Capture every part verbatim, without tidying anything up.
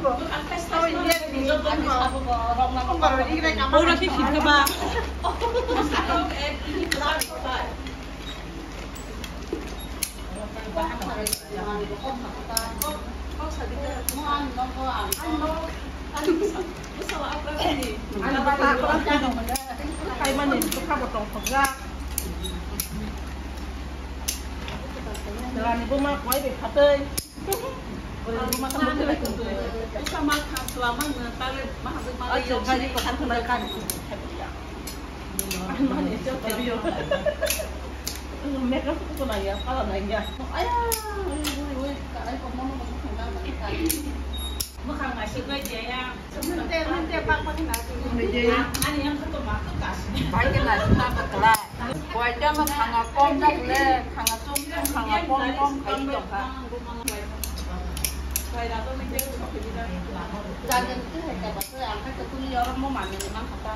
Pura khe khikha ba. Kaimani bwkha bo tongthokjak. Rani buma koi bai khatwi. Makeup ko nang ya, pala nang ya. Aya, ui, ui, ui, karai ko mono ko bwkhang nang. Bwkhang naisik bai jaya. Nang te, nang te, pak, pak, nang. Ani yang khato ma khato kasi. Bai ke naisik na bakla. Waitama khanga kom jak le, khanga chum chum, khanga kom kom khai tongkha. Jagan tu hai ka basa, ang ka tu ni orang mau mandi memang kata.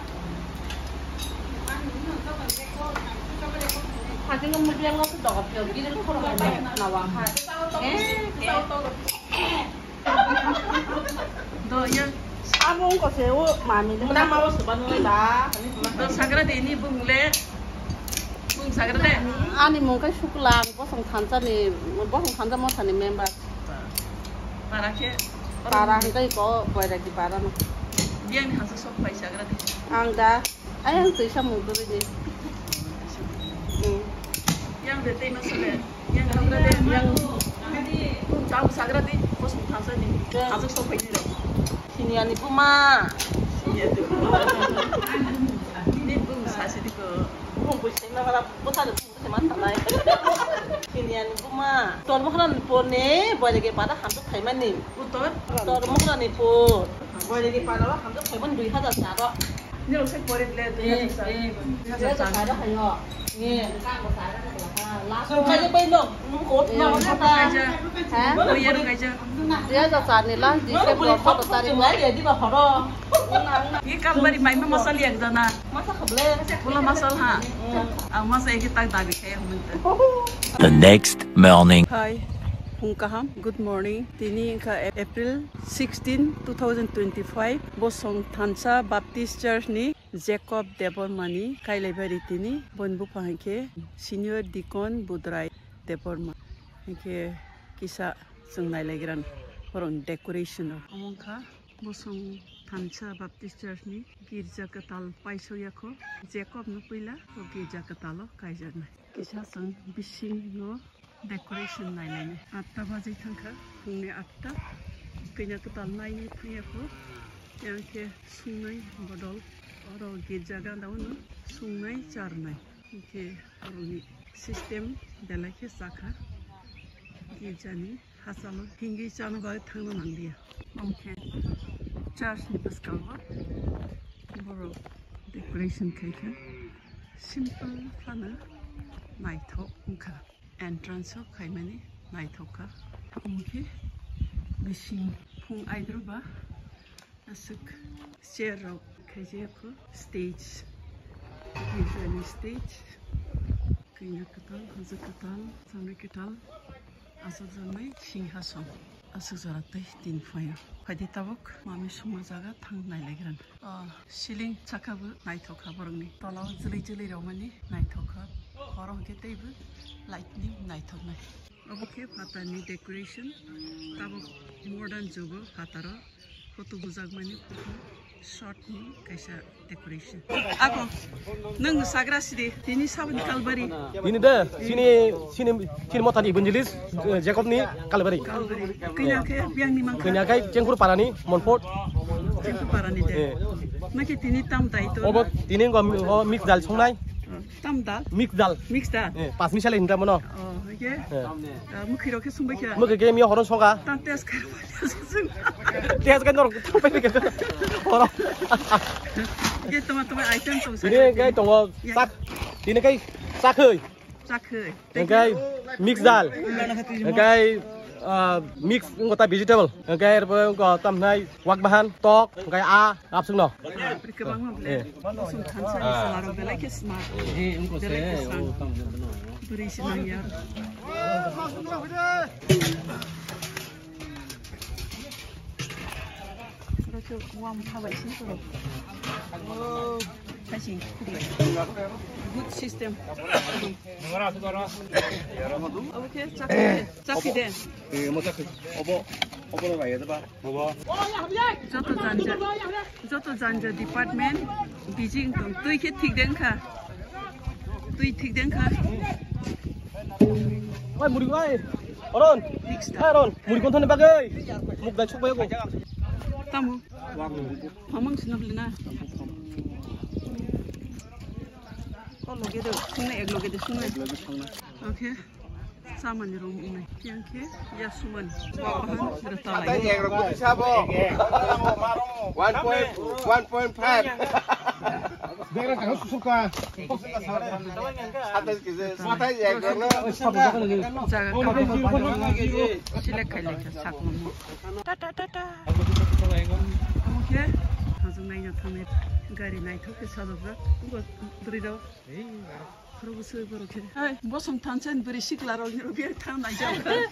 Hajung mo biang lo tu dogo pio, gini lo khoro hai na wang hai. Eh, eh. Do ya. Abo wngkha se o mami de. Muna ma o soba nung ba. Do sagra de ni bung le. Bung sagra de. Ani mung kai Sukla, ang bosong thansa ni, bosong thansa motha ni member. Para khe. Para hingkai ko Boiragi para no. Biang ni hasa sok pai sagra de. Ang da. Ayang twi samung twi di. Hmm. Yang de tei masa le. Yang sagra de, yang. Tam sagra de, bosong thansa ni. Ya. Hasa sok pai ni ro. Sini ani buma. Sini ani buma. Ni bung sa sini ko. Bung bung sini na mala bota de bung sini man tanai. Sini ani buma. Tor mo hana pone, boy lagi pada hantu thai mani. Utor. Tor mo hana ni po. Boy lagi pada hantu thai man dui hazar saro. Ni rok se pore ble dui hazar saro. Dui hazar saro hayo. Ni. Last. Kaje pai no. Nung ko na. Ha? Dui hazar sar ni last December ko tari. Ye kam bari bai ma masal yak jana. Masa kable. Bula masal ha. Ang masa eki tak dabi kaya hum. The next morning. Hi, phung kaham. Good morning. Tini wngkha April sixteen, two thousand twenty-five. Bosong Thansa Baptist Church ni Jacob Debbarma ni kailaibari tini. Boni buphang hai khe Senior Deacon Budrai Debbarma. Hai khe kisa chwng nailaigwrang borokni decoration rok. Omo wngkha Bosong Thansa Baptist Church ni girja kwtal paisok yakho Jacob no puila o girja kwtal o kaijaknai. Kisa chwng bising no decoration nailainai. Atta bajwi thangkha, phungni atta. Kanya kwtal naiwi thangyakho. Yang khe sungnai bodol. Oro girja ganda o no sungnai charnai. Hingkhe oroni system belai khe chakha. Girjani hachalo hingwi chana bagwi thangna nanglia. Hingkhe church ni bwskango borok decoration khaikha. Simple phano naithok wngkha. Entrance o khaimani naithok kha. Hingkhe bising phung aidro ba aswk chair rok khaijak kho. Stage, girjani stage. Kanya kwtal, haja kwtal, chamri kwtal, aswk jaknai singhason. Aswk jora tei tin phaio. Phaidi tabuk mami sungma jaga thang nailaigrang. Ah, ceiling saka bo naithok kha borokni. Tola o jwlwi jwlwi rwmani naithok kha. Horo hwnkhe teibo light ni naithoknai. Obo khe phatarni decoration. Tabuk modern jugo phataro photo bujakmani photo shot ni kaisa decoration. Ako, nwng sagra sidi, tini saboni kalbari. Tini de, sini, sini, sini mothani evangelist, eh, Jacob ni kalbari. Kalbari. Kanya khe biang ni mangkha. Kanya khe Chengkur parani, Monfort. Chengkur parani de. Eh. Naki tini tam dai to. Obo tini ngo, o mix dal songnai. Oh, tam dal? Mix dal. Mix dal. Eh, pas misale hinta mono. Oh, oke. Eh. Ah, mukhi rok khe sungbai kha. Mukhi khe miya horon songa. Tam test kha. Test kha nor. Horon. Oke, tama tama item tong sa. Ini kai tongo sak. Ini kai sakhoi. Sakhoi. Engkai mix dal. Engkai, ah, mix ngota vegetable. Engkai erbo ngo tamnai wak bahan, tok, engkai a, apsung no. Bri kwbangma bwle. Eh. Bosong thansa ni chwla rok belai khe smart. Eh, belai khe sang. Bwrwi se nang ya. Eh, masuk dulu, Budi. Wam khabai sini koro. Oh, kaising. Good system. Obo khe chakri de, chakri de. Eh, mo chakri. Obo, obo no bai da ba. Obo. Joto janja, joto janja department busy wngtong. Twi khe thik de wngkha. Twi thik de wngkha. Oi, muri bai. Oron. Fix ta. Oi, Oron. Muri kon thani bagwi. Muk dai chuk bai ko. Tamo. Hamang sina beli na. O loge de, sunna ek loge de, sunna. Ek loge sunna. Okay. Samani rong unai. Yang ke, ya suman. Wa bahan, bere talai. One point, one point five. Begra kaham susuka. Satais kg, satais ek no. Jaga kaham. Select khai lai kha, sak mamo. Ta, ta, ta, ta. Omo khe, hajong naina thangnai gari naithok khe sajokjak. Bo bwrwi rok. Khorokbo soi borok khe. Hai, bosom thansa ni bwrwi sikla rok ni rok biya thang naijak. Eh,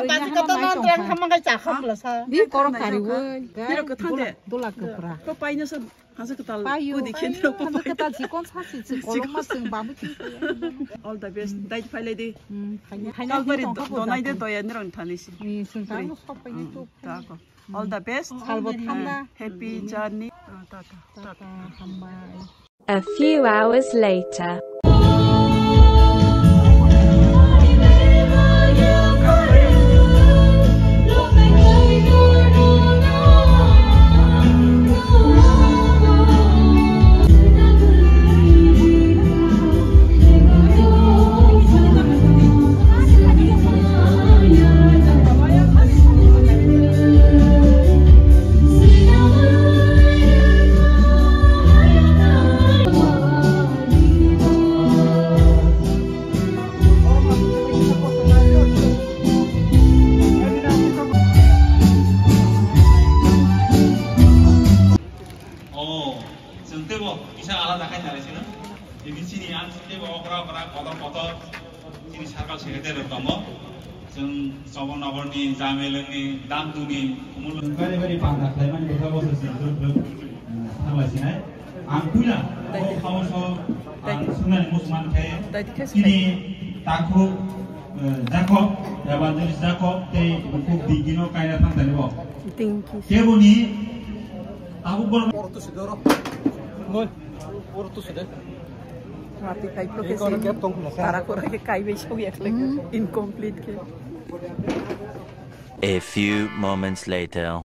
bati kata non tong khamang kai cha kham bla sa. Bi korok kari woi. Nirok kwthang de. Dola kwpra. Ko paino sa. Hasa kwtal. Payo. Udi khe nirok ko paino. Hasa kwtal chikon sa si chikon ma sing bamu chi. All the best. Dai phai lai di. Hmm, phai lai. Kalbari donai de doya nirok thani si. Ni sing tang sok pai ni tuk. Ta ko. All the best. Salbo thanda. Happy journey. Ah, ta ta. Ta ta. Hambai. A few hours later. Oh, chwng teibo kisa alada khai nai sino. Tini chini ang teibo okra okra kotor kotor chini circle secretary rok tongo. Chwng Chobon Nogor ni, Jameleng ni, Damdu ni, Kumul. Bari bari panda khlaimani bwkha bo se chwng thwk thwk, eh, thanglai sinai. Ang puila o khamoso ang swngnani muchung man khe chini takhuk, eh, Jakob, Evangelist Jakob tei bukhuk Dingki no kaina thang tani bo. Dingki. Keboni tabuk borok. Poro tu sidoro. Ngoi. Poro tu side. Mati kai pro kesi. Tara kora ke kai be shogi ekle. Incomplete ke. A few moments later.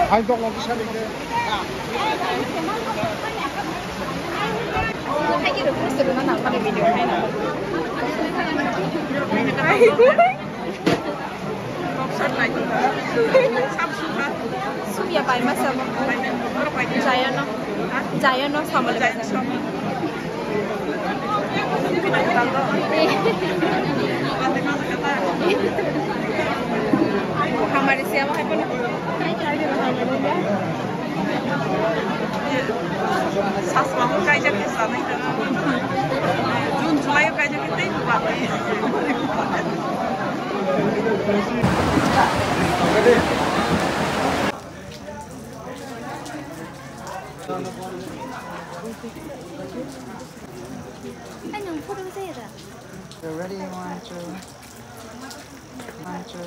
Hai dok lagi sari ke. Sumya pai masa mo. Jaya no. Jaya no sama le. Hamari siya mo hai pun. Sasma mo kaijak ke sanai. June, July o kaijak ke tei ba. Ay, nang photo saya dah. You're ready, one, two. One, two.